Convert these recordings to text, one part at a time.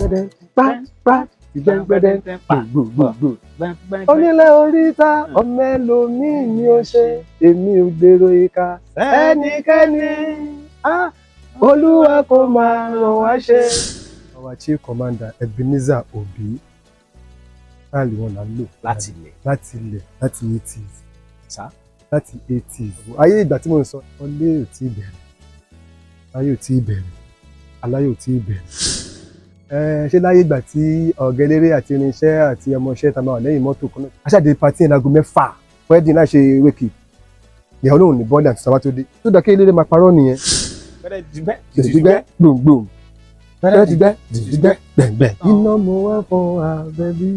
Gbẹ̀ngbẹ̀dẹ̀ pa pa gbẹ̀ngbẹ̀dẹ̀ gbogbogbò. Onílé oríta ọmọ ẹlòmíì ni ó ṣe, èmi ò gbèrò ìka ẹnikẹ́ni. Ah, Olúwa kò máa ràn wá ṣe. Our Chief Commander Ebenezer Obey, style wọn là ń lò. Láti ilẹ̀? Láti ilẹ̀, láti 80s. Sá? Láti 80s. Ayé ìgbà tí mo ń sọ, ọlé ò tí ì bẹ̀rẹ̀, ayé ò tí ì bẹ̀rẹ̀, aláyé ò tí ì bẹ̀rẹ̀. Ẹ ṣé, láyé ìgbà tí ọ̀gá eléré àti irinṣẹ́ àti ọmọọṣẹ́ ta máa wà lẹ́yìn mọ́tò kan náà, aṣáde party yẹn láago 6, wedding láì ṣe wake, ìyàwó lòun ní bọ́ọ̀lì àti sábà tó dé tó dà kí eléré máa parọ́ nìyẹn. Gbẹ̀gbẹ̀ gbòǹgbò gbẹ̀gbẹ̀ gbẹ̀gbẹ̀ gbẹ̀gbẹ̀. Iná mo wá fún abẹ́bí,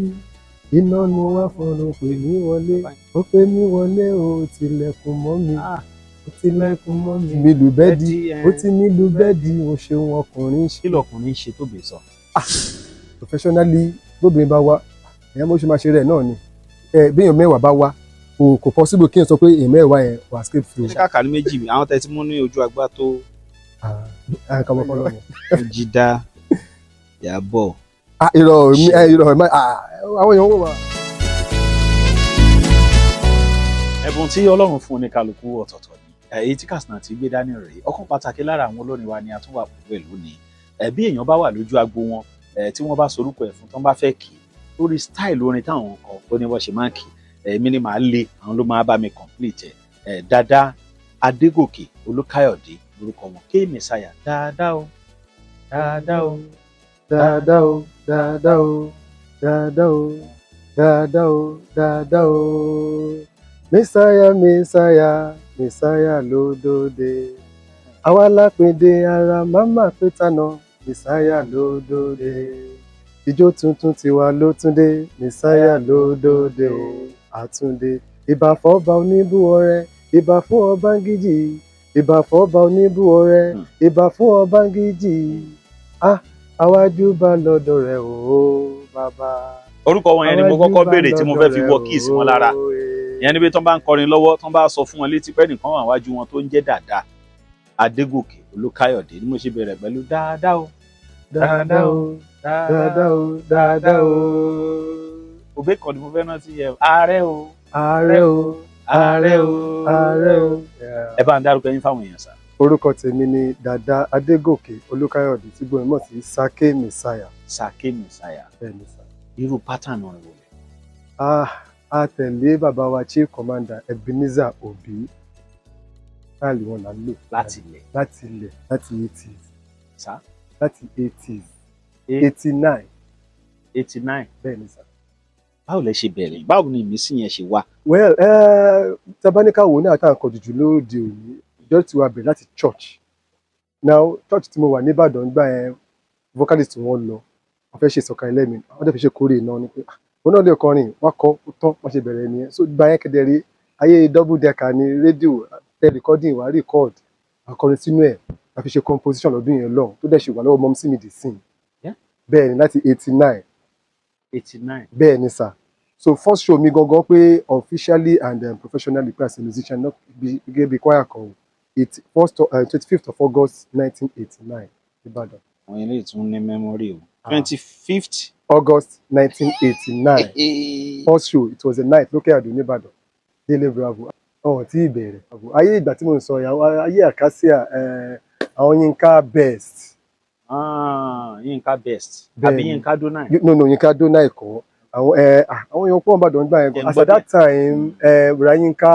iná mo wá fún, ló pè mí wọlé, ó pè mí wọlé, ó tilẹ̀kùn mọ́ mi, ó tilẹ̀kùn mọ́ mi. Mi lù bẹ́ẹ̀dì, ó ti mi lù bẹ́ẹ̀dì, ó ṣeun ọkùnrin ṣe. Kí lọkùnrin ṣe tó bè sọ? Professionally, bóbìnrin bá wá, ẹ̀yàn bó ṣe máa ṣe rẹ̀ náà ni. Ẹ béèyàn 10 bá wá, kò possible kí n sọ pé èèyàn 10 yẹn wà escape through. Ṣé kàkà ní méjì àwọn tẹ́ ti mú ní ojú agbá tó? Ah, kàmọ́ fọlọ́ wọn. Jídá Ìyábọ̀. Ah, irọ́ mi, irọ́ mi, ah, àwọn èèyàn wò wá. Ẹ̀bùn tí Ọlọ́run fún oníkálukú ọ̀tọ̀ọ̀tọ̀ ni. Èyí tí Katsina ti gbé dání rèé. Ọ̀kan pàtàkì lára àwọn olórin wa ni a tún wà pẹ̀lú ẹ̀ lónìí. Bí èèyàn bá wà lójú agbo wọn, tí wọ́n bá sorúkọ ẹ̀ fún, tán bá fẹ́ kì í lórí style orin táwọn kọ, ó ní wọ́n ṣe máa ń kì í. Èmi ni màá le, àwọn ló máa bá mi complete ẹ̀. Dada Adégòkè Olúkáyọ̀dé lórúkọ wọn, K Messiah. Dáadáa o, dáadáa o. Dáadáa o, dáadáa o, dáadáa o, dáadáa o, dáadáa o, Messiah, Messiah, Messiah lódòdè, àwa lápèdè ara máma pé tànà, Messiah lódòdè, ijó tuntun tiwa ló túndé, Messiah lódòdè o, àtúndé. Ìbà fọ́ba oníbúọrẹ, ìbà fún ọbángíjì, ìbà fọ́ba oníbúọrẹ, ìbà fún ọbángíjì. Ah, àwájú bá lọ́dọ̀ rẹ̀ o bàbá. Orúkọ wọn yẹn ni mo kọ́kọ́ béèrè tí mo fẹ́ fi wọ kíìsì wọn lára. Ìyẹn níbi tó ń bá ń kọrin lọ́wọ́, tó ń bá sọ fún wọn létí pé nìkan wà wájú wọn tó ń jẹ́ Dàda Adégòkè Olúkáyọ̀dé ni mo ṣe bẹ̀rẹ̀ pẹ̀lú dáadáa o. Dáadáa o, dáadáa o, dáadáa o. Òbí kan ni mo fẹ́ rántí yẹ, ààrẹ o. Ààrẹ o, ààrẹ o. Ààrẹ o. Ẹ bá ń dárúkọ yín fáwọn èèyàn sá. Orúkọ tèmi ni Dàda Adégòkè Olúkáyọ̀dé, tí gbogbo mọ̀ sí Sake Messiah. Sake Messiah. Bẹ́ẹ̀ ni sá. Irú pattern orin wo lẹ? Ah, a tẹ̀lé bàbá wa Chief Commander Ebenezer Obey, style wọn là ń lò. Láti ilẹ̀? Láti ilẹ̀, láti 80s. Sá? Láti 80s, 89. 89? Bẹ́ẹ̀ ni sá. Báwo lẹ ṣe bẹ̀rẹ̀? Báwo ni ìmísí yẹn ṣe wá? Well, tabaníkà wo ní àtàwọn kan jùjù lóde òní, ìjọ tí wàá bẹ̀rẹ̀ láti church. Now, church tí mo wà nìbàdàn gbà yẹn, vocalist wọn lọ, wọ́n fẹ́ ṣe ìsọ̀kan ẹlẹ́mìí, wọ́n dẹ̀ fi ṣe kórè náà ni pé, ah, òun náà lè kọrin, wọ́n kọ́ ó tán. Wọ́n ṣe bẹ̀rẹ̀ nìyẹn. So gbà yẹn kedere, ayé double decker ni rédíò, tẹ recording, wà record, akọrin sínú ẹ̀, a fi ṣe composition lọ́dún yẹn lọ́hùn, tó dẹ̀ ṣe wà lọ́wọ́ mọ́mísí mi dì sí. Bẹ́ẹ̀ ni, láti 89. 89? Bẹ́ẹ̀ ni sà. So first show mi gangan pé officially and professionally pé as a musician, not bí gẹ́gẹ́ bí choir kan o, it first 25th of August 1989, Ìbàdàn. Àwọn eléyìí tún ní memory o. 25th August 1989, first show. It was a night lókè àdó nìbàdàn, Délé Bravo. Ọ̀hún tí ìbẹ̀rẹ̀ ayé ìgbà tí mo ń sọ yà, ayé àkásíà, àwọn Yínká Best. Ah, Yínká Best. Bẹ́ẹ̀ni. Àbí Yínká Donai? No, Yínká Donai kọ́. Àwọn àwọn èèyàn pọ̀ nìbàdàn gbà yẹn gan. As at that time, bùrọ̀dá Yínká,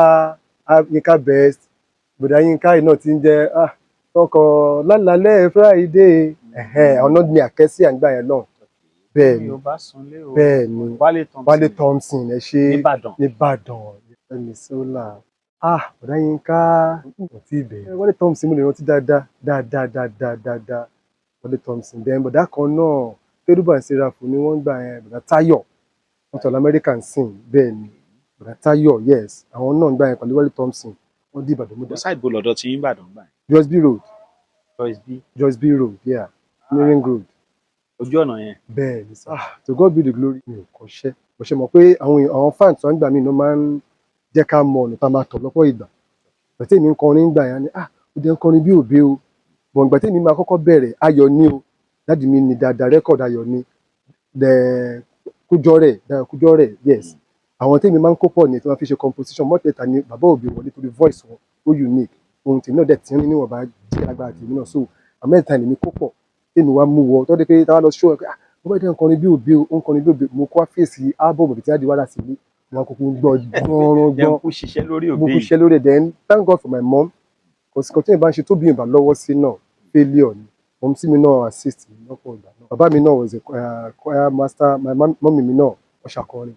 ah, Yínká Best, bùrọ̀dá Yínká yìí náà ti ń jẹ́, ah, tọkọ lálálẹ́ Friday, ẹ̀hẹ́n, àwọn náà ní àkẹ́sí àgbà yẹn náà. Bẹ́ẹ̀ ni. Mi ò bá sunlé o. Bẹ́ẹ̀ ni. Wálé Thompson. Wálé Thompson, ẹ ṣe. Nìbàdàn. Nìbàdàn. Fẹ́mi Sola, ah, bùrọ̀dá Yínká kò tí ì bẹ̀rẹ̀. Wálé Thompson mo lè rántí dáadáa dáadáa dáadáa dáadáa, Wálé Thompson. Then bùrọ̀dá kan náà, Kérúbù and Seraphim ni wọ́n ń gbà yẹn, bùrọ̀dá Táyọ̀, wọ́n tọ̀lọ̀ American sing. Bẹ́ẹ̀ ni, bùrọ̀dá Táyọ̀, yes, àwọn náà ń gbà yẹn pẹ̀lú Wálé Thompson, wọ́n dé Ìbàdàn mú dá. Side bo lọ́dọ̀ tí yín Ìbàdàn gbà yẹn? Joyce B Road. Joyce B. Joyce B Road, yeah, ní Ring Road. Ojú ọ̀nà yẹn. Bẹ́ẹ̀ ni sir. Ah, to God be the glory, mi ò kọ́ṣẹ́. Mo ṣe mọ̀ pé àwọn èèyàn, àwọn fans tó ń gbà mí ló máa ń jẹ́ ká mọ ọ̀nà tá a máa tọ̀ lọ́pọ̀ ìgbà. Ìgbà tí èmi ń kọrin gbà yẹn ni, ah, ó jẹ́ ń kọrin bí òbí o. Bọ̀ ìgbà tí èmi máa kọ́kọ́ bẹ̀rẹ̀, ayọ̀ ni o. Daddy mi ní dáadáa, record ayọ̀ ni Kújọ́rẹ̀, Dayọ̀ Kújọ́rẹ̀, yes. Àwọn tèmi máa ń kó pọ̀ ní tí wọ́n fi ṣe composition mọ́tẹ́ta ni bàbá òbí wọlé torí voice wọn ó unique, ohun tèmi náà dẹ̀ tí ń rí níwọ̀nba díẹ̀ lágbára tèmi náà. So àmẹ́ta lèmi kó pọ̀ tèmi wá mú wọ tọ́jú pé táwa lọ show ẹ pé, ah, mo bá dé ń kọrin bí òbí o, ó ń kọrin bí òbí. Mo kó wá fèsì album òbí tí á di wàrà sílé, wọn kúkú ń gbọ́ gbọ́nrán. Jẹ́ gbọ́n kó ṣiṣẹ́ lórí mo òbí. Kú ṣiṣẹ́ lórí ẹ̀. Then thank God for my mom. Kò sí kan tí èèyàn bá ń ṣe tó bí ìbá lọ́wọ́ sí náà, failure ni. Mom sí mi náà assist mi lọ́pọ̀ ìgbà náà. Bàbá mi náà was a choir master. My mummy mi náà, wọ́n ṣàkọrin,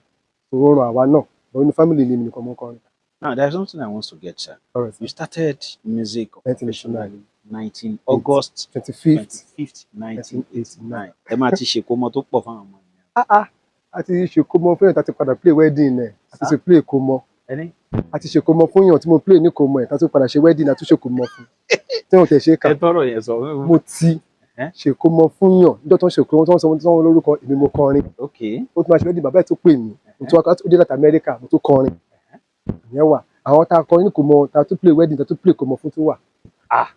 so ó ràn àwa náà, but inú family mi nìkan mo ń kọrin. Now, there's something I want to get, sir. All right, sir. You started music 1989. professionally 19 August 25th 25th 1989. Ẹ máa ti ṣèkómọ tó pọ̀ fáwọn ọmọ yẹn. Ah ah, a ti ṣèkómọ fún èèyàn tá a ti padà play wedding ẹ̀, a ti ṣe play kómọ. Ẹni A ti ṣèkómọ fún èèyàn tí mo play ní kómọ ẹ̀, tá a tún padà ṣe wedding, a tún ṣèkómọ fún tí wọn tẹ̀ ṣe é kà. Ẹ tọrọ yẹn sọ. Mo ti ṣèkómọ fún yàn níjọ́ tó ń ṣèkómọ, tó ń sọ wọn lórúkọ, èmi mo kọrin. Ó tún máa ṣe wedding, bàbá ẹ̀ tó pè mí, mo tún wá, ó dé láti Amẹ́ríkà, mo tún kọrin. Ìyẹn wà. Àwọn tá a kọrin ní kómọ, tá a tún play wedding, tá a tún play kómọ fún tún wà. Ah.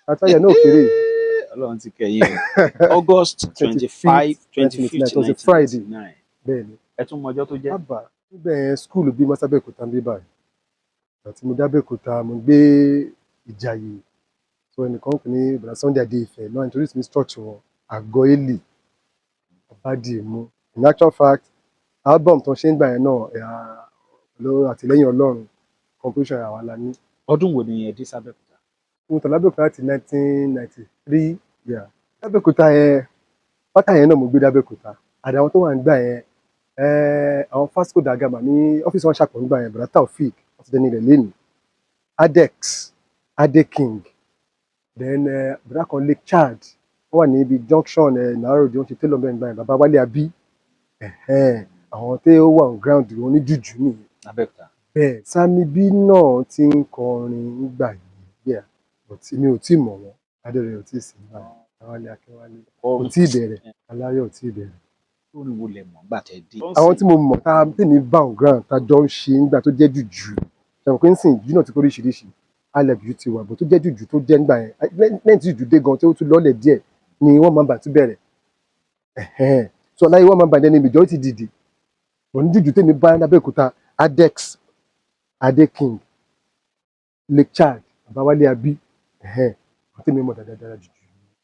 Àtàyà náà kéré. Ọlọ́run ti kẹyìn o. August 25, 25th, 1989, it was a Friday. 1989. Bẹ́ẹ̀ ni. Ẹ tún mọ ọjọ́ tó jẹ́. Bàbá níbẹ̀ yẹn, school bí mọ́sábẹ́òkúta ń bí báyìí. Àti mo dábẹ́òkúta, mo gbé Ìjàyè, so ẹnìkan pè ní Bọ̀dá Sunday Adé-Ifẹ̀ náà introduce me church wọn, Àgọ́ Élì Ọbádìmú. In actual fact, album tó ń ṣe ń gbà yẹn náà, pẹ̀lú àtìlẹ́yìn Ọlọ́run, composition àwa la ní. Ọdún wo ni ẹ dé sábẹ́òkúta? Mo tọ̀ lábẹ́òkúta láti 1993, yeah. Lábẹ́òkúta yẹn, pátá yẹn náà mo gbé dábẹ́òkúta. Àdàwọn tó wà ń gbà yẹn, àwọn Vasco da Gama ní ọ́fíìsì wọn ṣàpọ̀ nígbà yẹn, Bọ̀dá Taofik, wọ́n ti dẹni ilẹ̀ lẹ́nu, Adex Ade King, then bọ̀dá kan Lake Chad, wọ́n wà ní ibi junction Naro, wọ́n ṣe tailor bẹ́ẹ̀ nígbà yẹn, bàbá Wálé Abí, àwọn tí ó wà on ground wọn ní jùjú nìyẹn. Lábẹ́òkúta. Bẹ́ẹ̀, Sammy B náà ti ń kọrin nígbà yẹn, yeah, but mi ò tí ì mọ̀ wọ́n. Adẹ́rẹ́ ò tí ì sí nígbà yẹn, Wálé Akínwálé kò tí ì bẹ̀rẹ̀, Aláyọ̀ ò tí ì bẹ̀rẹ̀. Lórí wo lẹ mọ̀ gbà tẹ́ dé? Àwọn tí mo mọ̀ tá tèmi bá on ground, tá jọ ń ṣe nígbà tó jẹ́ jùjú, ṣàmùpé ń sìn jù náà ti kó oríṣiríṣi alẹ́, jùjú ti wà bó tó jẹ́ jùjú tó jẹ́ nígbà yẹn. Lẹ́yìn tí jùjú dé gan, tó tún lọ́lẹ̀ díẹ̀ ni wọ́n máa ń bà tún bẹ̀rẹ̀. So láyé wọ́n máa ń bà ní majority dìde, bọ̀ ní jùjú tèmi bá lábẹ́òkúta, Adex Ade King, Lake Chad, Babawale Abi, àwọn tèmi mọ̀ dáadáa jùjú.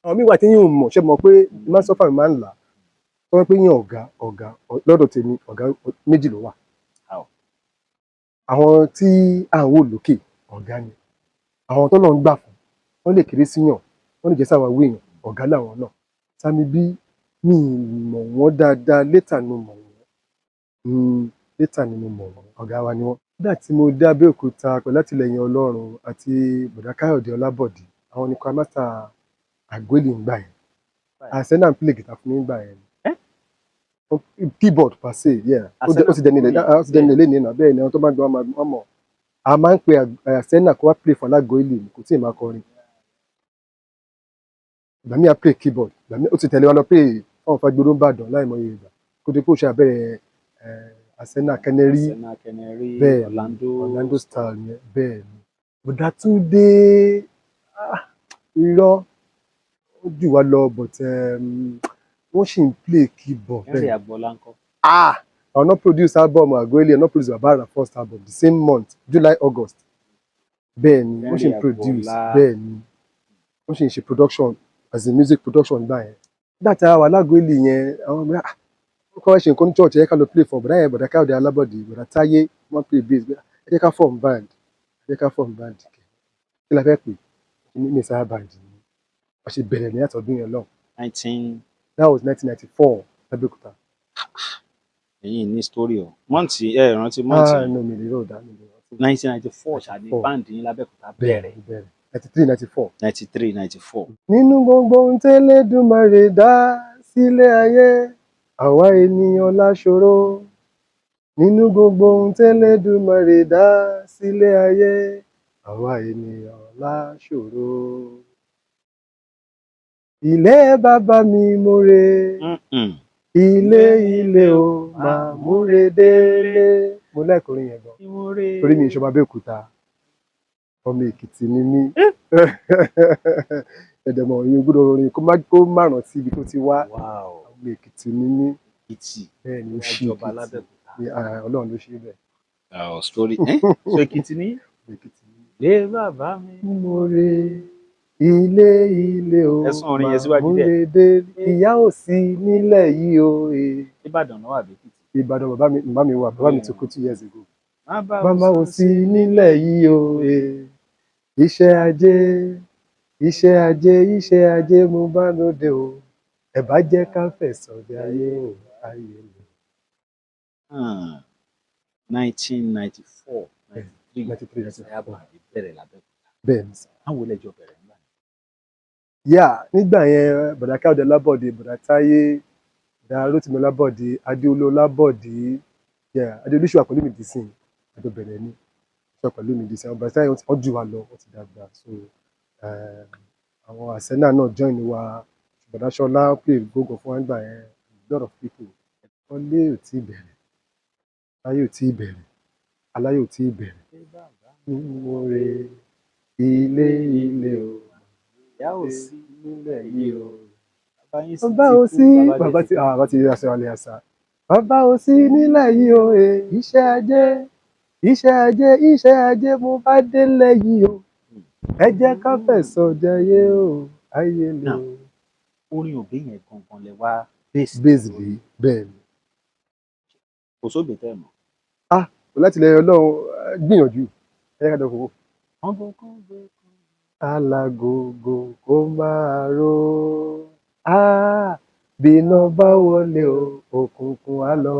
Àwọn míì wà tí yín ò mọ̀, ṣe mọ̀ pé máa ń sọ́fà mi máa ń là tó wọ́n pé yín ọ̀gá ọ̀gá lọ́dọ̀ tèmi, ọ̀gá méjì ló wà. How? Àwọn tí à ń wò lókè, ọ̀gá ni. Àwọn tó lọ ń gbà fún wọ́n lè kéré síyàn, wọ́n lè jẹ́ sáwà wé èèyàn, ọ̀gá làwọn náà. Sammy B, mi ì mọ̀ wọ́n dáadáa, later ni mo mọ̀ wọ́n. Later ni mo mọ̀ wọ́n. Ọ̀gá wa ni wọ́n. Nígbà tí mo dé Abẹ́òkúta, pẹ̀lú àtìlẹ́yìn Ọlọ́run àti Bọ̀dá Káyọ̀dé Ọlábọ̀dé, àwọn ni choir master Àgbélì ńgbà yẹn. Arsenal ń play guitar fún mi ńgbà yẹn, keyboard per se, yeah. Ó ti dẹni ilẹ̀, ó ti dẹni ilẹ̀ lẹ́nìí náà. Bẹ́ẹ̀ ni, àwọn tó bá ń gbọ́ wọn mọ̀. A máa ń pe Arsenal kó wá play fún Alágọ̀ Ilé, kò tí ì máa kọrin. Ìgbà míì á play keyboard, ìgbà míì ó ti tẹ̀lé wa lọ play fáwọn Fagboro ń bàdàn láìmọye ìgbà kó tó kó ṣe abẹ́rẹ́ Arsenal Canary. Arsenal Canary. Bẹ́ẹ̀. Orlando. Orlando style yẹn, bẹ́ẹ̀ ni. Bọ̀dá Túndé, ah, irọ́, ó jù wá lọ, but wọ́n sì ń play keyboard. Henry Bẹ́ẹ̀. Agboola ńkọ́? Ah, àwọn náà produce album Àgọ́-Ilé, náà produce Bàbá Àrà first album the same month, July August. Bẹ́ẹ̀ ni, wọ́n sì ń Henry produce. Agboola. Bẹ́ẹ̀ ni, wọ́n sì ń ṣe production, as in music production gbà yẹn. Nígbà tí a wà lágọ̀ọ́-Ilé yẹn, àwọn ọmọ, ah, wọ́n kọ́ ṣe nǹkan ní church, ẹ jẹ́ ká lọ play for bọ̀dá yẹn, Bọ̀dá Káyọ̀dé Alábọ̀dé, Bọ̀dá Táyé, wọ́n play bass, ẹ jẹ́ ká form band, ẹ jẹ́ ká form band. Kí la fẹ́ pè ní Messiah Band ni. A ṣe bẹ̀rẹ̀ ní àtọ̀dún yẹn lọ. Nineteen That was 1994, Abẹ́òkúta. Ẹ̀yin ní story o. Month, ẹ rántí month? Ah, no, mi lè rò dá, mi lè rántí. 1994 ṣáà ní 94. Band yín lábẹ́òkúta bẹ̀rẹ̀ bẹ̀rẹ̀. Bẹ̀rẹ̀ 93, 94. 93, 94. Nínú gbogbo ohun tẹ́lẹ̀dùmarè dá sílé ayé, àwa ènìyàn láṣòro. Nínú gbogbo ohun tẹ́lẹ̀dùmarè dá sílé ayé, àwa ènìyàn láṣòro. Ilé bàbá mi mo rè, ilé ilé o máa múre délé. Mo like orin yẹn gan torí mi ìṣọba Abẹ́òkúta, ọmọ Èkìtì ni mí. Ẹ̀dẹ̀mọ̀ ìyẹn gbọ́dọ̀ orin kó má rántí ibi tó ti wá. Wow. Ọmọ Èkìtì ni mí. Èkìtì. Bẹ́ẹ̀ ni, ó ṣí Ìjọba Èkìtì. Lábẹ́òkúta. Ní, Ọlọ́run ló ṣe bẹ́ẹ̀. Oh, story. Eh? So Èkìtì ní. Èkìtì ni mí. Lé bàbá mi. Mo re ilé ilé o. Ẹ sún orin yẹn síwájú díẹ̀. Màmúre dé ìyá ò sí nílẹ̀ yìí o. Ìbàdàn náà wà bí Èkìtì. Ìbàdàn bàbá mi, màmá mi wà, bàbá mi ti kú 2 years ago. Bàbá Bàbá ò sí nílẹ̀ yìí o. Iṣẹ́ ajé, iṣẹ́ ajé, iṣẹ́ ajé mo bá lóde o. Ẹ bá jẹ́ ká fẹ̀sọ̀ bí ayé o, ayé mi. 1994, 93. 93, Messiah Band bẹ̀rẹ̀ l'Abẹ́òkúta. Bẹ́ẹ̀ ni sà. Àwọn olè jọ bẹ̀rẹ̀ nígbà yẹn? Yà nígbà yẹn, bọ̀dá Káyọ̀dé Ọlábọ̀dé, bọ̀dá Táyé, bọ̀dá Rótìmí Ọlábọ̀dé, Adéolú Ọlábọ̀dé, yeah, Adéolú ṣì wà pẹ̀lú mi dìsìn, àjọ bẹ̀rẹ̀ ni, ṣì wà pẹ̀lú mi dìsìn. Àwọn bọ̀dá Táyé wọ́n jù wá lọ, wọ́n ti dàgbà. So àwọn Arsenal náà join wa, bọ̀dá Ṣọlá play gógó fún wa nígbà yẹn, a lot of people. Ọlé ò tí ì bẹ̀rẹ̀, ayé ò tí ì bẹ̀rẹ̀, aláyé ò tí ì bẹ̀rẹ̀. Mo re ilé ilé o, Ìyá ò sí nílẹ̀ yìí o. Bàbá yín sì Bàbá ti ò kú, sí, bàbá bàbá dẹ̀ ti bàbá ti aṣọ alẹ́ àṣà. Bàbá ò sí nílẹ̀ yìí o, iṣẹ́ ajé, iṣẹ́ ajé, iṣẹ́ ajé mo bá délẹ̀ yìí o. Ẹ jẹ́ ká fẹ̀sọ̀ jayé o, ayé le Now, o. Orin Obey yẹn gangan lẹ wá base. Basically, bẹ́ẹ̀ ni. Kò sóbè tẹ́ ẹ mọ̀. Ah, láti ilẹ̀ Ọlọ́run, gbìyànjú. Ẹ jẹ́ ká dọ̀kọ̀ wò. Alágogo kó máa ró. Ah, bíná bá wọlé o, òkùnkùn á lọ.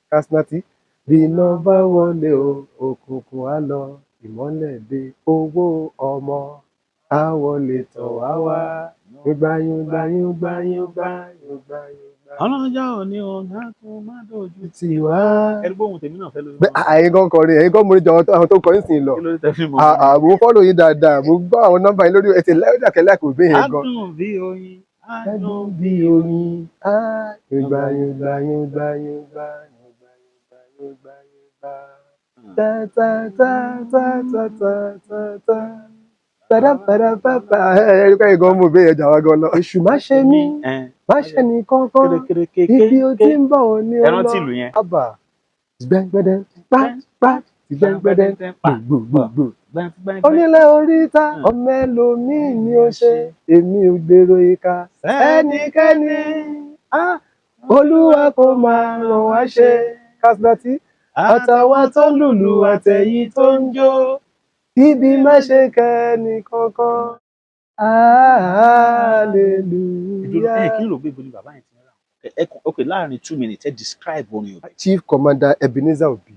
Kásínátì. Bíná bá wọlé o, òkùnkùn á lọ. Ìmọ́lẹ̀ dé, owó ọmọ á wọlé tọ̀ wá wá. Yúngbá yúngbá yúngbá yúngbá yúngbá yúngbá. Ọlọ́jọ́ òní ọ̀nà tó má dojú. Tì wá. Ẹni gbóhùn tèmi náà fẹ́ lórí. Bẹ́ẹ̀ ẹ̀yin gan kọrin, ẹ̀yin gan mo rí jọ àwọn tó kọrin sì ń lọ. Kí ló dé tẹ́ fi mọ̀? Mo fọ́lọ̀ yín dáadáa, mo gbọ́ àwọn nọ́mbà yín lórí ẹsẹ̀ lẹ́yìn láìpẹ́ òbí yẹn gan. Adùn bí oyin. Adùn bí oyin. Yúngbá yúngbá yúngbá yúngbá yúngbá yúngbá yúngbá. Ta ta ta ta ta ta ta ta. Padà padà pàpà. Ẹ ẹ ẹ gan mo bẹ́ẹ̀ yẹn jà wá gan lọ. Èṣù má ṣe mí, má ṣe ní kankan. Ibi o ti ń bọ̀ ní Ẹ rántí ìlú yẹn. Àbà. Gbẹ̀ngbẹ̀dẹ̀ pa pa gbẹ̀ngbẹ̀dẹ̀ gbogbogbò. Onílé oríta ọmọ ẹlòmíì ni ó ṣe, èmi ò gbèrò ìka ẹnikẹ́ni. Ah, Olúwa kò máa ràn wá ṣe. Kásínátì àtàwa tó ń lùlù àtẹ̀yí tó ń jó. Ibi má ṣe kẹ́ni kankan. Ẹ Hallelujah. kí n rò pé ibo ni bàbá yẹn ti ń rà. Ok, láàrin 2 minutes, ẹ describe orin Obey. Chief Commander Ebenezer Obey,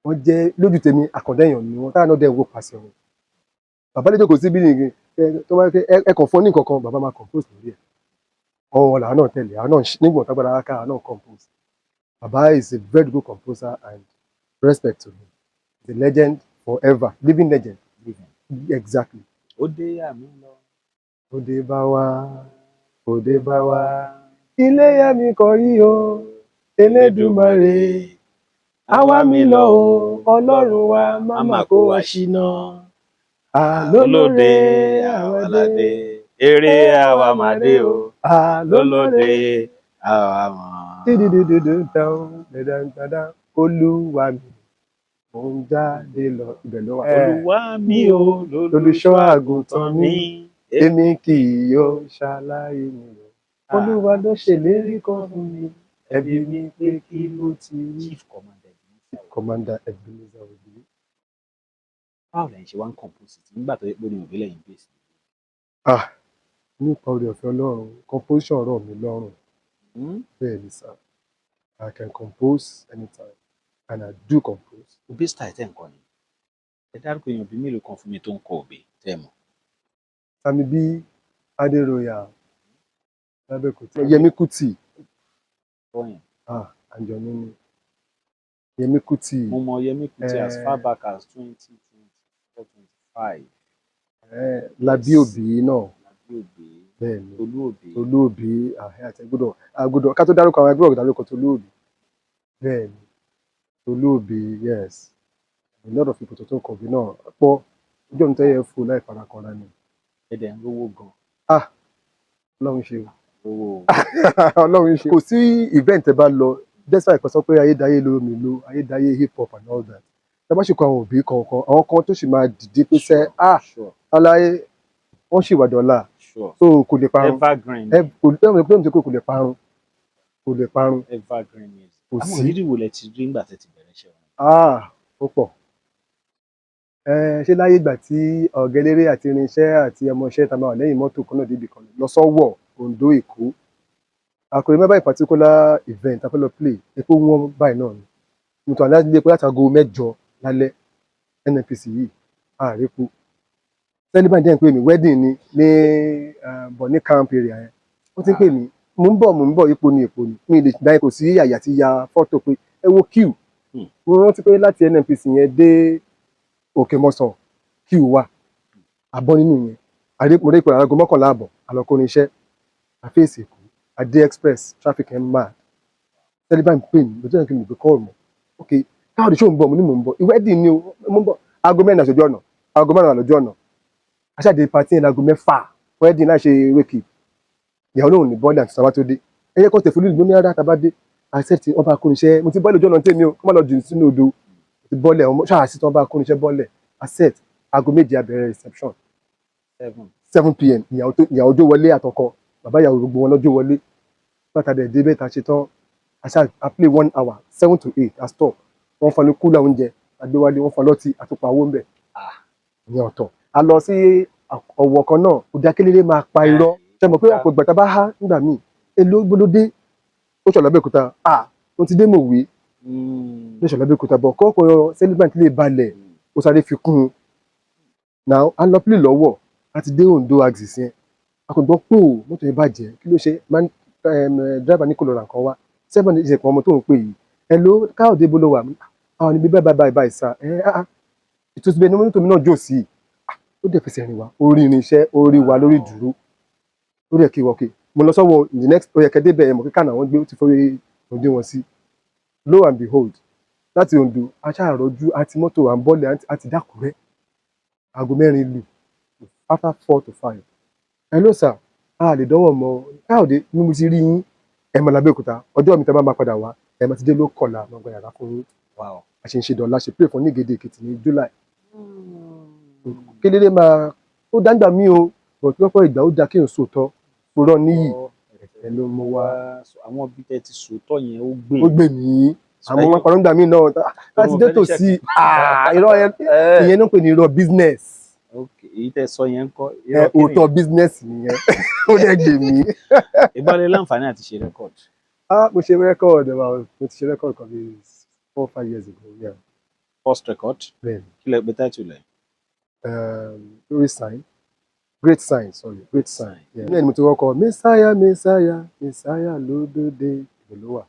wọ́n jẹ́ lójú tèmi àkàndá èèyàn ni wọ́n, táwọn náà dẹ̀ ń wò pàṣẹ wọn. Bàbá lè jókòó síbí nìyẹn tó bá yẹ ẹ kàn fún ní nǹkan kan, bàbá máa compose lórí ẹ̀. Ọ̀hún làwọn náà tẹ̀lé, àwọn náà nígbà tágbára ká àwọn náà compose. Bàbá is a very good composer and respect to him. He's a legend forever, living legend. Exactly. Ó dé àmì lọ. Òde bá wa, òde bá wa, ilé yá mi kọ yí o, Elédùmarè. Àwa mi lọ o, Ọlọ́run wa, má mà kó wa ṣìnà. Àlólóde àwa ládé. Eré àwa màdé o. Àlólóde. Lólóde àwa mọ̀. Dídídídídú dán dandan dandan, Olúwa mi, mò ń jáde lọ, ibẹ̀ ló wà. Olúwa mi o, Lolùṣọ́ àgùntàn mi, èmi kì yóò ṣaláì ní o. Olúwa ló ṣèlérí kan fún mi, ẹbí mi pé kí ló ti rí. Chief Commander Ebenezer Obey. Commander Ebenezer Obey. Báwo lẹ́yìn ṣe wá ń compose it nígbà tó yẹ pé orin Obey lẹ́yìn base? Ah, nípa oore ọ̀fẹ́ Ọlọ́run, composition rọ̀ mí lọ́rùn. Bẹ́ẹ̀ ni sir, I can compose anytime and I do compose. Obey style tẹ́ ń kọ ni. Ẹ dárúkọ èèyàn bíi mélòó kan fún mi tó ń kọ Obey tẹ́ ẹ mọ̀. Sami B, Adéroyà, Lábẹ́òkúta, Yẹmí Kútì. Tọ́yìn. Ah, àǹjọ̀nú ni Yẹmí Kútì. Mo mọ Yẹmí Kútì as Eh. far back as 2024, 25. Lábí Òbí náà. Lábí Òbí. Bẹ́ẹ̀ ni. Tolú Òbí. Tolú Òbí àti àgbọ́dọ̀ àgbọ́dọ̀ ká tó dárúkọ àwọn agbọ́dọ̀ dárúkọ Tolú Òbí. Bẹ́ẹ̀ ni, Tolú Òbí, yes, a lot of people tó tó kọ̀wé náà pọ̀ ojú ọ̀nà tó yẹ fún láì farakanra ni. Ẹ dẹ̀ ń rówó gan. Ah, Ọlọ́run ṣe o. Owó. Ọlọ́run ṣe. Kò sí event ẹ bá lọ, despite kan sọ pé ayédáyé lómi lo ayédáyé, hip hop and all that, ẹ bá ṣe kọ àwọn òbí kọ̀ọ̀kan, àwọn kan tó sì máa dìde pé sẹ́, ah, aláyé wọ́n sì wà dọ́là. So kò lè parun. Evergreen. Ẹ kò lè pé kò lè parun, kò lè parun. Evergreen music. Kò Àwọn sí. ìrírí wo lẹ ti rí nígbà tẹ́ ti bẹ̀rẹ̀ iṣẹ́ wọn? Ah, ó pọ̀. Ẹ ṣé láyé ìgbà tí ọ̀gá eléré àti irinṣẹ́ àti ọmọọṣẹ́ ta máa wà lẹ́yìn mọ́tò kan náà débi kan lọ sọ́wọ́ Oǹdó, Èkó. I could remember a particular event a fẹ́ lọ play, epo wọn báyìí náà ni mo tún àlẹ́ ilé epo láti aago 8 lálẹ́ NNPC yìí, àárẹ̀kọ sẹ́ni jẹ́ ń pè mí, wedding ni ní Bonny Camp area yẹn. Wọ́n ti ń pè mí, mò ń bọ̀, mò ń bọ̀, epo ni, epo ni, mi lè dá, kò sí àyà tí ya fọ́tò pé ẹ wo queue. Mo rántí pé láti NNPC yẹn dé Òkè Mọ́sàn, queue wà àbọ̀ nínú yẹn. Mo rí pé aago 11:30 àlọ́kọ́rin iṣẹ́ àfẹ́sì Èkó Adé Express, traffic ẹ̀ mad. Tẹ́lẹ̀ bá ń pè mí lójú ẹ̀ kí n gbé call mọ́. Ok, káàdì, ṣó ń bọ̀? Mo ní mò ń bọ̀, wedding ni o, mo ń bọ̀. Aago 4 àṣojú ọ̀nà, aago 4 lójú ọ̀nà aṣáde party yẹn láago 6, wedding láì ṣe wake. Ìyàwó lòun ní bọ́ọ̀lì àti sábà tó dé, ẹ yẹ kó tẹ̀ fún lónìí ní rárá. Tá a bá dé accept wọn bá kó iṣẹ́, mo ti bọ́ọ̀lì ojú ọ̀nà tèmi o, kó má lọ jù sínú odò. Mo ti bọ́ọ̀lẹ̀ ọmọ ṣáà sí tí wọ́n bá kó iṣẹ́ bọ́ọ̀lẹ̀ accept. Aago 7 a bẹ̀rẹ̀ reception. 7. 7 p.m. ìyàwó tó ìyàwó jó wọlé, àtọkọ, bàbá ìyàwó, gbogbo wọn lọ́jọ́ wọlé. Bàtà dẹ̀ dé bẹ́ẹ̀ ta ṣe tán, àṣà a play one hour, 7 to 8 a stop. Wọ́n fọn ní cooler oúnjẹ agbéwálé, wọ́n fọn lọ́tì àtúpà owó ń bẹ̀. Ìyẹn ọ̀tọ̀. A lọ sí ọ̀wọ̀ kan náà, kò dá kéléré máa pa irọ́. Ṣe mọ̀ pé ọ̀pọ̀ ìgbà tá a bá há nígbà míì, èló gbólódé ó ṣọ̀lá Abẹ́òkúta, ah, mo ti dé Mòwe ní ṣọ̀lá Abẹ́òkúta bọ̀ kọ́kọ́ celebrant lè balẹ̀, ó sáré fi kún un. Now a lọ play lọ́wọ́, a ti dé Ondo axis yẹn, a kò gbọ́ pò mọ́tò yẹn bàjẹ́. Kí ló ṣe man? Driver ní kò lọ ra nǹkan wá seven ìṣẹ̀pọ̀ ọmọ tó ń pè yìí. Hello, Káyọ̀dé, bó ló wà? Àwọn níbi báyìí báyìí báyìí sá ẹ. Ah ah, ìtòsí bẹ́ẹ̀ ni mọ́tò mi náà jò sí i. Ó dẹ̀ fẹsẹ̀ rìn wá, ó rí irinṣẹ́, ó rí wa lórí ìdúró, ó dẹ̀ kí wọ́n kí mo lọ sọ́wọ́. The next ó yẹ kẹ́ débẹ̀ ẹ̀ mọ̀ kíkà náà wọ́n gbé, ó ti fọwọ́ òde wọn sí. Lo and behold, láti Oǹdó aṣáàrọ̀jú àti mọ́tò à ń bọ́lẹ̀ àti dákúrẹ́ aago 4 lù, after 4 to 5. Hello sir, a lè dánwò mọ́. Káyọ̀dé ní mo ti rí yín, ẹ̀ mọ̀ l'Abẹ́òkúta. Ọjọ́ mi tẹ́ bá máa padà wá, ẹ̀ máa ti dé ló kọ̀la, máa gba yàrá fún yín. A ṣe ń ṣe dọ̀la ṣe pray fún ní Ìgèdè Èkìtì ní July. Kéléré máa ó dáńgbà mí o, but lọ́pọ̀ ìgbà ó dáa kéèyàn sòótọ́, purọ́ níyì ẹ̀ ló mú wá. Àwọn bí tẹ́ ti sòótọ́ yẹn, ó gbé. Ó gbè mí. Àwọn ọmọ parọ́ ńgbà mí náà láti dé tòsí. Irọ́ yẹn, ìyẹn ló ń pè ní irọ́ business. Ok, èyí tẹ́ sọ yẹn ń kọ́? Òótọ́ business nìyẹn, ó dẹ̀ gbè mí. Ìbálẹ̀ láǹfààní àti ṣe record? Ah, mo ṣe record about, mo ti ṣe record kan bíi 4, 5 years ago, yeah. First record? Bẹ́ẹ̀ni. Kí lẹ pè title ẹ̀? Great sign, great sign, sorry, great sign, yeah. Ní ẹni mo ti kọ́kọ́ Messiah, Messiah, Messiah lódòdè, ìlú ló wà.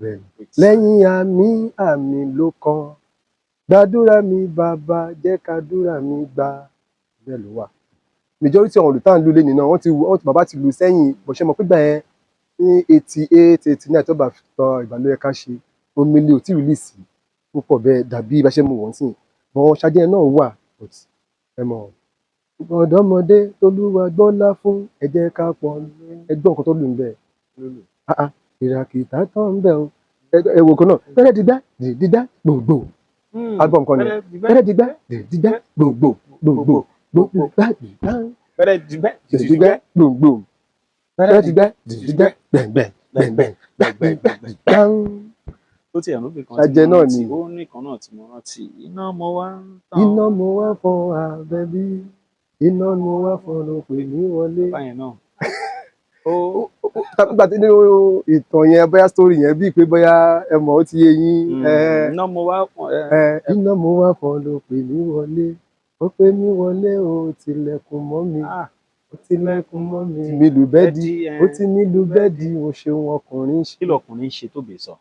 Bẹ́ẹ̀ni. Lẹ́yìn àmì, àmì ló kàn, gbàdúrà mi bàbá, jẹ́ kàdúrà mi gbà, bẹ́ẹ̀ ló wà. Majority àwọn olùtàn lù lẹ́nìí náà, wọ́n ti bàbá ti lù sẹ́yìn bó ṣe mọ̀ pé gbà yẹn ní 88, 89 tó bá tọ ìgbà ló yẹ ká ṣe omele ò tí release púpọ̀ bẹ́ẹ̀ dàbí bá ṣe mú wọ́n sìn bọ́n ṣáájú náà wà. But ẹ mọ̀ ọ̀dọ́mọdé tolúwa gbọ́lá fún, ẹ jẹ́ ká pọ̀ ẹgbọ́n nǹkan tó lù ń bẹ̀. Ah ah, ìràkìtà tán ń bẹ̀ o. Ẹ wò kan náà, bẹ́rẹ̀ dígbà dídá gbòǹgbò, album kan ni, bẹ́rẹ̀ dígbà dídá gbòǹgbò gbòǹgbò gbòǹgbò gbà dídá Bẹ́rẹ̀ dìgbẹ́. Dídá gbòǹgbò, bẹ́rẹ̀ dígbà dídá gbẹ̀ngbẹ̀ gbẹ̀ngbẹ̀ gbẹ̀ngbẹ̀ gbẹ̀ngbẹ̀. Ó ti ẹ̀rọ kan tí Ajẹ mo náà rántí ni. Ó ní kan náà tí mo rántí, iná mo wá ń tàn. Iná mo wá fọ àbẹ̀bí, iná mo wá fọ ló pè mí wọlé. Báyẹn náà ó Nígbà tí nínú ìtàn yẹn, bóyá story yẹn bíi pé bóyá ẹ mọ̀, ó ti yé yín. Iná mo wá pọ̀n ẹ. Ẹ iná mo wá fọ ló pè mí wọlé, ó pè mí wọlé, ó tilẹ̀kùn mọ́ mi, ó tilẹ̀kùn mọ́ mi, mi lù bẹ́ẹ̀dì, ó ti mi lù bẹ́ẹ̀dì, ó ṣeun ọkùnrin ṣe. Kí lọkùnrin ṣe tó bè sọ?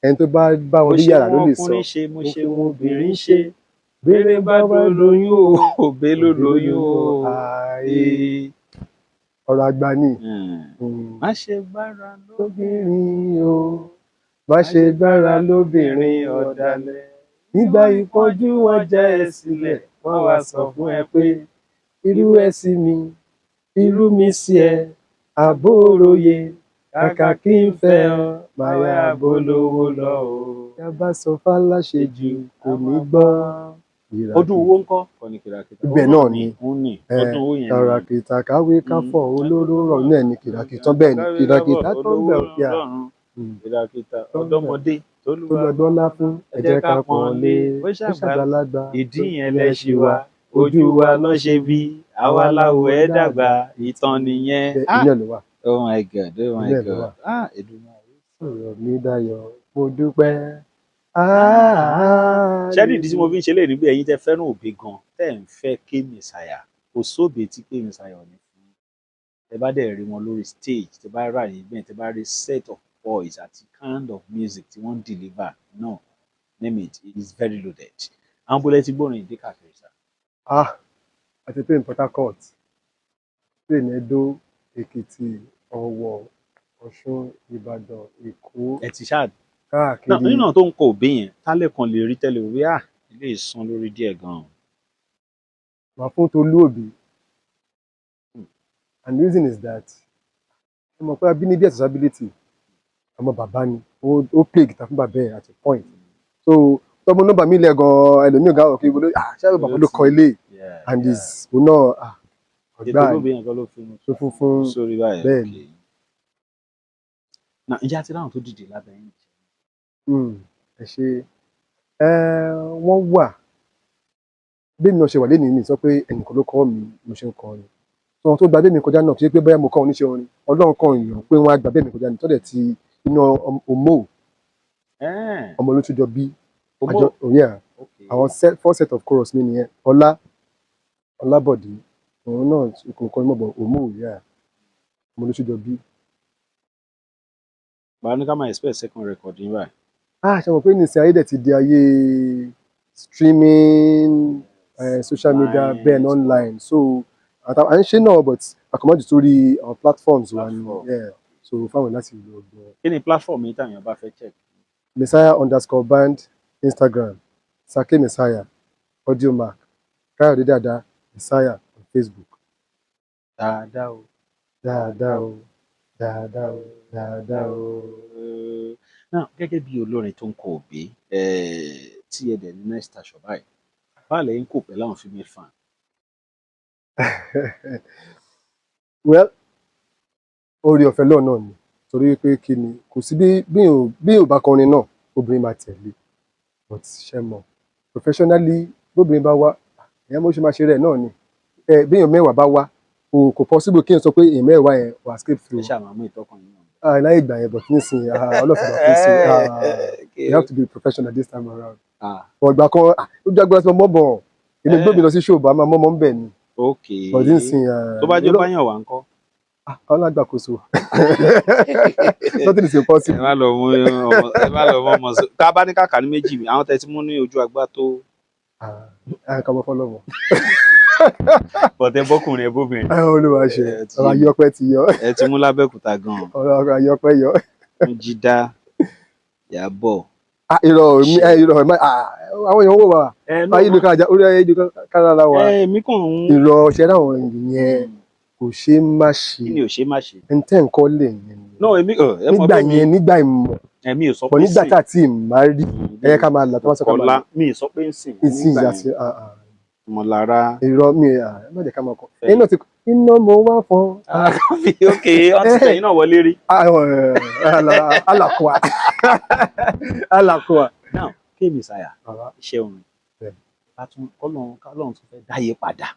Ẹni tó bá bá wọn Mo ní ṣe yàrá ló wọn lè sọ. ọkùnrin ṣe, mo ṣe wọn obìnrin ṣe, bèrè bèrè bá lóyún o, òbé ló lóyún o. Ààyè ọ̀rọ̀ àgbà ni. Má ṣe gbára Lóbìnrin o, má ṣe gbára lóbìnrin ọ̀dàlẹ̀, nígbà ìpọ́njú wọn já ẹ sílẹ̀, wọ́n wá sọ fún ẹ pé irú ẹ sí mi. Irú mi sí ẹ, àbóróye, kàkà kí n fẹ́ ọ, máa yá bolówó lọ o. Yaba sọ fáláṣe jù kò ní gbọ́. Ọdún owó ńkọ́? Kọ́ni kìràkìtà. Ibẹ̀ náà ni. Òun ni Eh, ọdún owó yẹn ni. Kàràkìtà káwé káfọ̀ olóró rọ̀ náà ni kìràkìtà, bẹ́ẹ̀ ni kìràkìtà tó ń bẹ̀ òkè à. Kìràkìtà ọ̀dọ́mọdé Tó lọ gbọ́lá fún, ẹ jẹ́ ká pọ́n lé, ó ó ṣàgbàlagbà ìdí yẹn lẹ ṣì wá, ojú wa lọ ṣe bí àwa láwo ẹ dàgbà, ìtàn nìyẹn. Bẹ́ẹ̀, ìyẹn ló wà. Oh my God, oh my Ìyẹn ló God. wà. Ah, Èdùmàrè. Sọ̀rọ̀ mi dayọ̀, mo dúpẹ́. Ṣé ìdí tí mo fi ń ṣe léyìí ni pé ẹ̀yin tẹ́ fẹ́ràn Obey gan, tẹ́ ń fẹ́ K Messiah, kò sóbe tí K Messiah ò ní fún yín. Tẹ́ bá dẹ̀ rí wọn lórí stage, tẹ́ bá rà yín bẹ́ẹ̀, tẹ́ bá rí set of boys àti kind of music tí wọ́n ń deliver, no, name it, it is very loaded. Àwọn bọ́lẹ̀ ti gbórin ìdí káàkiri sá. Ah, àti pé in Port Harcourt, play ní Edo, Èkìtì, Ọ̀wọ̀, Ọ̀ṣun, Ìbàdàn, Èkó, Ẹ ti ṣáà káàkiri. náà nínú àwọn tó ń kọ Obey yẹn, tálẹ̀ kan lè rí tẹ́lẹ̀ wí, ah, ilé ìsan lórí díẹ̀ gan-an. Màá fún Tolú Òbí. And the reason is that ẹ mọ̀ pé abínibí accessibility, ọmọ bàbá ni, ó play guitar fún bàbá ẹ̀ at a point. So tọmọ nọ́mbà mi lẹ̀ gan-an, ẹlòmíì gan òkè ìbò ló, ah, ṣé bàbá ló kọ ilé and is òun náà, ah, ọ̀gbá Ètò Obey yẹn kan ló fi mú tó funfun sórí báyìí. Bẹ́ẹ̀ ni. Okay. Na ǹjẹ́ àti láwọn tó dìde lábẹ́ yín? Ẹ ṣe ẹ, wọ́n wà. Bí mi náà ṣe wà lénìí, mi sọ pé ẹnìkan ló kọ́ mi mo ṣe ń kọ ni. Tí wọ́n tó gba bẹ́ẹ̀ mi kọjá náà, kì í ṣe pé bóyá mo kọ́ oníṣẹ́ orin, Ọlọ́run kan èèyàn pé wọ́n á gba bẹ́ẹ̀ mi kọjá ní tọ́lẹ̀ tí iná ọmọ ọmọ ló tún jọ bí àjọ òye à àwọn set, four set of chorus mi nìyẹn. Ọlá Ọlábọ̀dé, òun náà kò kọ́ mọ̀ bọ̀ òmò òye à ọmọ ló tún jọ bí. Báwo ni ká máa expect second record yín báyìí? Ah, ṣe mọ̀ pé nísìnyí ayé dẹ̀ ti di ayé streaming, social media, Online. Bẹ́ẹ̀ ní online, so à ń ṣe náà, but àkọ́mọ́jù sórí àwọn platforms wa ni. Platform. Yeah, so fáwọn láti lọ gbọ́. Kí ni platform yìí táwọn èèyàn bá fẹ́ check? Messiah_band Instagram, Sake Messiah Audiomack, Káyọ̀dé Dàda Messiah on Facebook. Dáadáa o. Dáadáa o, dáadáa o, dáadáa o. Náà gẹ́gẹ́ bí olórin tó ń kọ Obey, tí ẹ dẹ̀ ní next station báyìí, báà lẹ́yìn kò pẹ̀lú àwọn female fan? Well, oore ọ̀fẹ́ lọ́ọ̀ náà ni, torí pé kí ni, kò sí bí ò bá kọrin náà, obìnrin máa tẹ̀lé, but ṣe mọ̀, professionally, bóbìnrin bá wá, èèyàn bó ṣe máa ṣe rẹ̀ náà ni. Ẹ bí èèyàn 10 bá wá, kò possible kí n sọ pé èèyàn 10 yẹn wà escape Ẹ through. ṣáà máa mú ìtọ́kàn yín náà. Ah, láyé ìgbà yẹn, but nísìnyí, ah, ọlọ́fẹ́ bá fún sí, ah, you have to be professional this time around. But ìgbà kan, ah, ó jágbára sí ọmọ bọ̀, èmi gbé mi lọ sí ṣòbá máa mọ́mọ́ ń bẹ̀ ni. But nísìnyí, ah, Tó bá jẹ́ báyàn wà ńkọ́? Ah, ọlọ́gbàkóso, nothing is impossible. Ẹ má lọ mú ọmọ, ẹ má lọ mú ọmọ sí tá a bá ní kàkà ní méjì, àwọn tẹ ti mú ní ojú agbá tó. Ah, ah, kọ́ ọmọ fọlọ́mọ. Bọ̀tẹ́ bọ́kùnrin ẹ bóbìnrin. Ẹ olúwa ṣe. Ẹ ti Ọ̀rọ̀ ayọ́pẹ́ ti yọ. Ẹ ti mú lábẹ́òkúta gan-an. Ọ̀rọ̀ ayọ́pẹ́ yọ. Fún jídá Yàbọ̀. Ah, irọ́ mi, ẹ irọ́ ẹ má, ah, àwọn èèyàn wò wá ayélujára, orí ayélujára la wà. Ẹ mi kàn ń. Irọ́ ṣe ráwọn yẹn kò ṣe é má ṣe. Kí ni ò ṣe má ṣe? Ẹni tẹ́ nǹkan lè yẹn ni. No, èmi ẹ mọ̀ Nígbà pé mi yẹn, nígbà ìmọ̀ èmi ò sọ pọ̀ pé nígbà sìn tá a ti má rí ẹ yẹ ká máa là tó wá sọ ká máa Kọ́lá, là. Mi ì sọ pé ń sìn. Ìsìn Nígbà ìyá yẹn, sí, ah, ah. Mọ̀lára. Irọ́ mi, ah, ẹ má jẹ́ ká máa kọ ẹ̀yin náà ti iná mo wá fún. Ok, wọ́n ti tẹ̀yìn náà wọlé rí. Alakoa alakoa. Now, K Messiah, iṣẹ́ orin Bẹ́ẹ̀. Bá tún kọ́lọ́run kọ́lọ́run tún fẹ́ dáyé padà,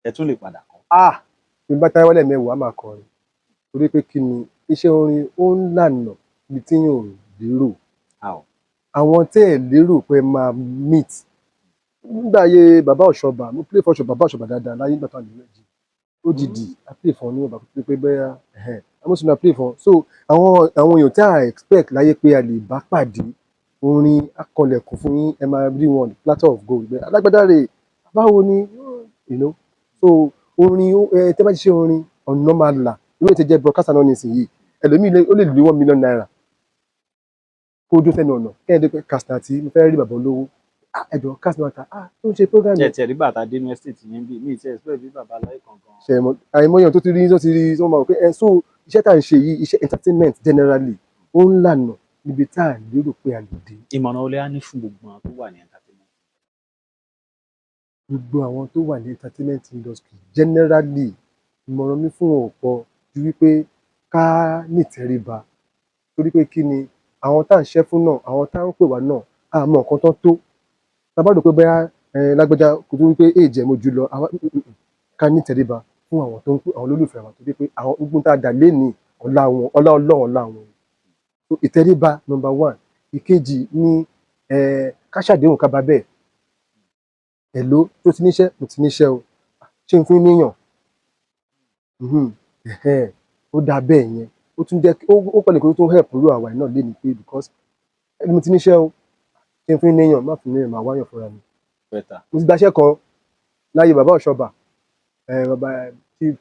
ẹ tún lè padà kọ́? Ah, bí n bá táyé wálẹ̀ 10, máa kọrin, torí pé kí ni, iṣẹ́ orin ó ń lànà ibi tí yóò lérò. How? Àwọn tẹ́ ẹ̀ lérò pé máa meet nígbà ayé bàbá Ọ̀ṣọ́bà, mo play for bàbá Ọ̀ṣọ́bà dáadáa láyé ìgbà tó wà ní Nàìjíríà OGD, I play for níwọ̀n bàbá pé bẹ́ẹ̀ ẹ̀hẹ́n amósùnà play for. So àwọn èèyàn tí a expect láyé pé a lè bá pàdé, orin akọlẹ̀kùn fún yín, ẹ máa rí wọn platter of gold pé alágbádá rè, báwo ni, you know. So orin ẹ tẹ́ bá ti ṣe orin, ọ̀nà máa là. Irú ètò jẹ́ broadcaster náà nísìnyí, ẹlòmíì ó lè lé ₦1 million kó dún sẹ́nu ọ̀nà kẹ́hìndé pé Kasnati, mo fẹ́ rí bàbá olówó. Ah, ẹ̀jọ̀ Kasnata, ah, tó ń ṣe program Jẹ́ yẹn. tiẹ̀ rí bàtà dénú estate yẹn bí mi ti expect bí bàbá láyé kankan. Ṣe mọ àìmọye tó ti rí, tó ti rí, tó mọ̀ pé ẹ so iṣẹ́ tá à ń ṣe yìí, iṣẹ́ entertainment generally, ó ń lànà níbi tá à lérò pé a lè dé. Ìmọ̀ràn olè á ní fún gbogbo àwọn tó wà ní entertainment? Gbogbo àwọn tó wà ní entertainment industry generally, ìmọ̀ràn mi fún wọn ò pọ̀ ju wípé ká nìtẹríba, torí pé kí ni àwọn tá à ń ṣẹ́ fún náà, àwọn tá à ń pè wá náà, a mọ nǹkan tán tó tá a bá rò pé bóyá ẹ lágbájá kò tó wípé èjì ẹ̀ mo jù lọ àwa, ká nìtẹríba fún àwọn tó ń pè, àwọn olólùfẹ́ wa, torí pé àwọn gbogbo tá a dà lénìí, ọlá wọn, ọlá Ọlọ́run, ọlá wọn. So ìtẹríba number one. Ìkejì ní ká ṣàdéhùn, ká bá bẹ́ẹ̀. Hello, tó ti níṣẹ́, mo ti níṣẹ́ o, ṣé n fún níyàn? Ẹ̀hẹ́n, ó dáa bẹ́ẹ̀ yẹn. Ó tún jẹ́ ó pẹ̀lú pé ó tún help irú àwa yìí náà lénìí pé because ẹni mo ti níṣẹ́ o, ṣé n fún níyàn? Má fún níyàn, máa wáyàn fúnra mi. Better. Mo ti gbaṣẹ́ kan láyé bàbá Ọ̀ṣọ́bà, bàbá Chief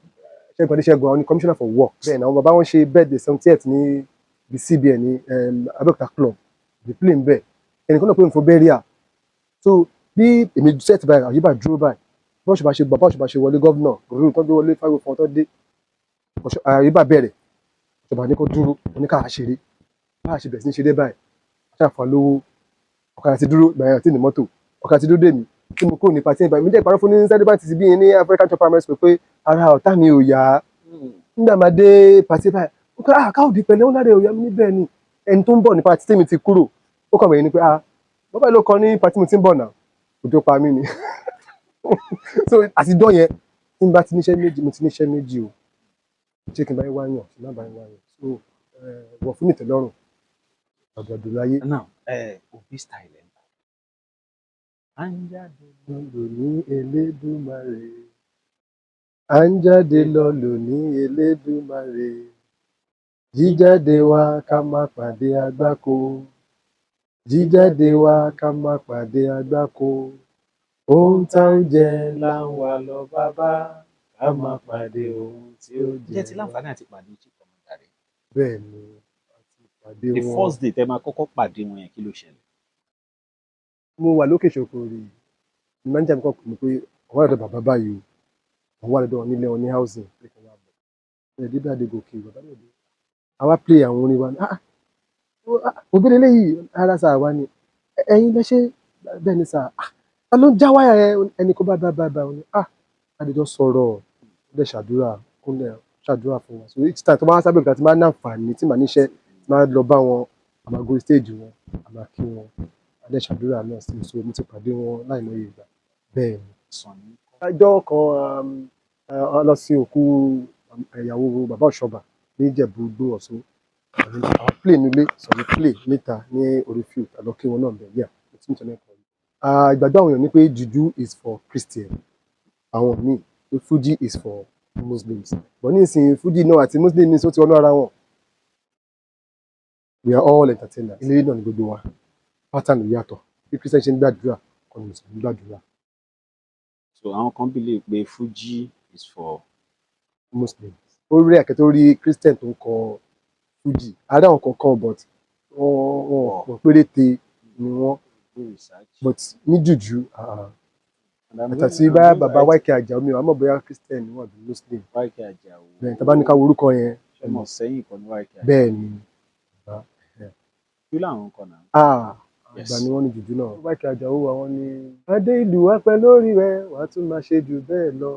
Ṣẹ́gun Adéṣẹ́gun, àwọn ní commissioner for works. Bẹ́ẹ̀ ni àwọn bàbá wọn ṣe birthday 70th ní the CBN ní Abẹ́òkúta club, the plane bẹ́ẹ̀, ẹnìkan náà pè mí fún burial. So bí èmi set báyìí, àyíbá dúró báyìí, bọ́ọ̀ṣù bá ṣe gbà, bọ́ọ̀ṣù bá ṣe wọlé, governor òru tó gbé wọlé fáwọn fún ọ tó dé, àyíbá bẹ̀rẹ̀, ìjọba ní kó dúró, wọn ní ká ṣeré. Bá a ṣe bẹ̀rẹ̀ sí ní ṣeré báyìí, ṣàfà lówó, ọ̀kadà ti dúró gbàyàn tí ní mọ́tò, ọ̀kadà ti dúró dè mí tí mo kúrò ní party báyìí. Mi jẹ́ ìparọ́ fún ní sẹ́díbàtì sí bí ní African Church Primary School pé ara ọ̀tá mi ò yá. Nígbà máa dé party báyìí, ó kọ́, ah, káwọ́dì pẹ̀lẹ́, ó lára ò yá mi níbẹ̀ ni. Ẹni tó ń bọ̀ ní party tèmi ti kúrò, ó kàn wẹ̀yìn ni pé, ah, bàbá yìí ló kọ ní party mo ti ń bọ̀ náà, òjò pa mí ni. So àti dán yẹn, tí n bá ti níṣẹ́ méjì, mo ti níṣẹ́ méjì o, ṣé kí n bá yín wá yàn, ṣé má bá yín wá yàn? So wọ̀ fún ìtẹ́lọ́rùn àgbàdo láyé. Now, Obi style ẹ̀ ń kọ́. À ń jáde lọ lóní Elédùmarè, à ń jáde lọ lóní Elédùmarè, jíjáde wa ká má pàdé àgbákò, jíjáde wa ká má pàdé àgbákò, ohun tá ń jẹ là ń wá lọ bàbá, ká má pàdé ohun tí ó jẹ. Jẹ́ ti láǹfààní àti pàdé Chief Commander rẹ̀? Bẹ́ẹ̀ ni, àti pàdé The wọn. first day tẹ́ máa kọ́kọ́ pàdé wọn yẹn, kí ló ṣẹlẹ̀? Mo wà lókè Ṣòkòrì ní manager mi kàn pè mí pé òun wà lọ́dọ̀ bàbá báyìí o, òun wà lọ́dọ̀ wọn nílé wọn ní housing, pé kí n wá bọ̀ ẹ̀ débi Adégòkè. Bàbá náà dé, àwa play àwọn orin wa ní, ah ah, òbí lélẹ́yìí ara sà wá ni ẹ̀yin lẹ ṣe bẹ́ẹ̀ ni sà. Ah, ta ló ń já wáyà yẹn? Ẹni kó bá bá bá bá wọn ni. Ah, adéjọ sọ̀rọ̀, ó dẹ̀ ṣàdúrà, kúnlẹ̀ ṣàdúrà fún wa. So each time tó bá wá sábẹ́ òkúta tí máa ń náǹfààní tí màá níṣẹ́, tí máa lọ bá wọn, a máa gorí stage wọn, a máa kí wọn, a dẹ̀ ṣàdúrà náà sí. So mo ti pàdé wọn láìmọye ìgbà bẹ́ẹ̀ ni. Sunny. Ọjọ́ kan lọ sí òkú ìyàwó bàbá Ọ̀ṣọ́bà ní Ìjẹ̀bú Igbó Ọ̀ṣun. Àwọn play nílé, sọ̀rọ̀ play níta ní orí field, àlọ́ kí wọn náà bẹ̀ yà tí mo tẹ̀lé kan. Ìgbàgbọ́ àwọn èèyàn ní pé juju is for Christian, àwọn míì pé Fuji is for Muslims, but nísìnyí Fuji náà àti Muslim ní ó ti wọnú ara wọn. We are all entertainers, eléré náà ní gbogbo wa. Pattern ló yàtọ̀. Bí Christian ṣe ń gbàdúrà kọ́ ni Mùsùlùmí ń gbàdúrà. So àwọn kan believe pé Fuji is for Muslims. Ó rí ẹ̀kẹ́ tó rí Christian tó ń kọ Fuji àárẹ̀ àwọn kọ̀ọ̀kan, but wọ́n wọ́n péréte ni wọ́n. Do research. But ní jùjú àtàtì bá bàbá YK Àjàó, mi ò mọ̀ bóyá Christian ni wọ́n àbí Muslim. YK Àjàó. Bẹ́ẹ̀ tá bá ní ká wo orúkọ yẹn. Ṣé mọ̀ sẹ́yìn kan ní YK Àjàó? Bẹ́ẹ̀ ni. Kí làwọn kan náà? Ah, Yes. àgbà ni wọ́n ní jùjú náà. YK Àjàó, àwọn ni adé ìlú wa pẹ́ lórí rẹ̀, wàá tún máa ṣe jù bẹ́ẹ̀ lọ.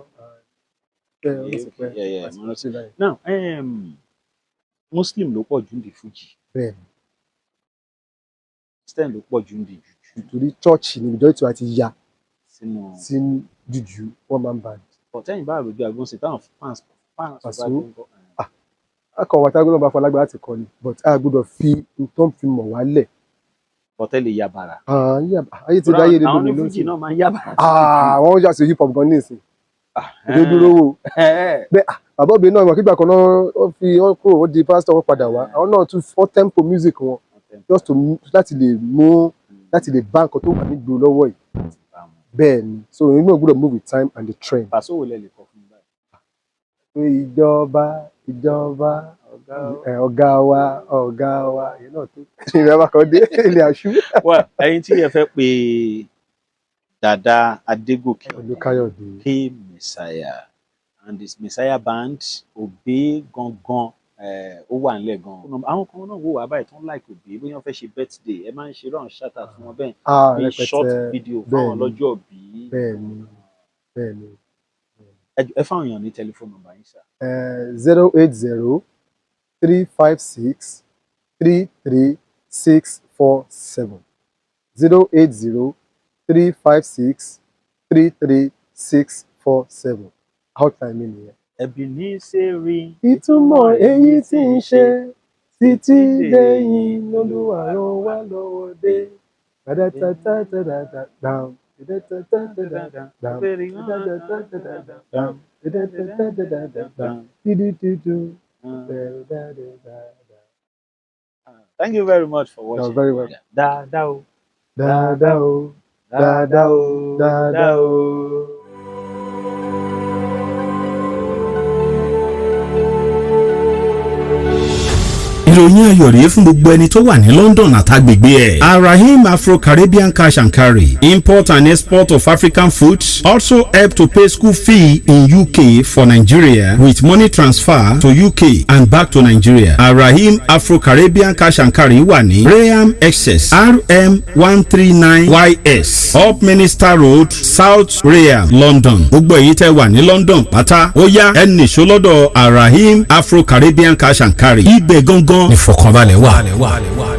Bẹ́ẹ̀ ó sì pẹ́. Yeah, mo rántí. Àti báyìí. Now, Muslim ló pọ̀ jù ní Fuji. Bẹ́ẹ̀ ni. Christian ló pọ̀ jù ní jùjú. Torí church ni majority wa ti ya sínú sí jùjú, one man band. Ọ̀tẹ́yìn bá àròjọ àgbọ̀n sí táwọn fans bá Pàṣọ. dé ń kọ́. Akọ̀wé àtàgbọ́n bá fọ alágbára láti kọ ni, but a gbọ́dọ̀ fi nǹkan fi mọ̀ wálẹ̀. Ọ̀tẹ́ lè ya bàrà. Ah, ayé ti dáyé Àwọn lónìí ní Fuji lónìí. náà máa ń yá bàrà. Ah, wọ́n yà sí hip hop gan ní ìsìn òde dúró wò bẹ́ẹ̀. Ah, bàbá obìnrin náà ìmọ̀ kígbà kan náà ó fi wọ́n kúrò, ó di pastor, wọ́n padà wá. Àwọn náà tún fọ́ tempo music wọn just to láti lè mú, láti lè bá nǹkan tó wà nígboro lọ́wọ́ yìí. Bẹ́ẹ̀ ni, so èmi náà gbọ́dọ̀ move with time and the trend. Pàṣẹ wo lẹ lè kọ fún mi báyìí? Pé ìjọba ìjọba, ọ̀gá wa, ọ̀gá wa, èyí náà tó ìrìn àbákan dé ilé aṣú. Well, ẹ̀yin tí ẹ fẹ́ pe Dada Adégòkè Olúkáyọ̀dé. K Messiah and his Messiah Band. Obey gangan, ó wà nílẹ̀ gan. Àwọn kan náà wò wá báyìí tó ń like Obey, bóyá wọ́n fẹ́ ṣe birthday, ẹ máa ń ṣe round shout out fún wọn bẹ́ẹ̀, Ah, bí short rẹpẹtẹ. video fáwọn Bẹ́ẹ̀ni. lọ́jọ́ bí. Bẹ́ẹ̀ni. Ẹ fáwọn èèyàn ní telephone number yín sir. 08035633647, 08035633647. Hotline mi nìyẹn. Ẹbí ní sẹ́rí. Ìtumọ̀ èyí tí ń ṣe títí dẹ́yìn lolúwa ràn wá lọ́wọ́ dé. Dàdàtàtàdàdàdàm, dàdàtàtàdàdàm, dàdàtàtàdàdàm, dàdàtàtàdàdàm, dídúdúdú, dàdàdàdàdà. Thank you very much for watching. You're very welcome. Dáadáa o. Dáadáa o, dáadáa o, dáadáa o. Ìròyìn ayọ̀ rèé fún gbogbo ẹni tó wà ní London àtàgbègbè ẹ̀. Arahim Afro-Caribbean Cash and Carry, import and export of African foods, also help to pay school fee in UK for Nigeria with money transfer to UK and back to Nigeria. Arahim Afro-Caribbean Cash and Carry wà ní Rainham, Essex, RM139 YS, Upminster Road, South Rainham, London. Gbogbo èyí tẹ́ wà ní London pátá, ó yá, ẹ nìṣó lọ́dọ̀ Arahim Afro-Caribbean Cash and Carry. Ibẹ̀ gangan ìfọ̀kànbalẹ̀ wà.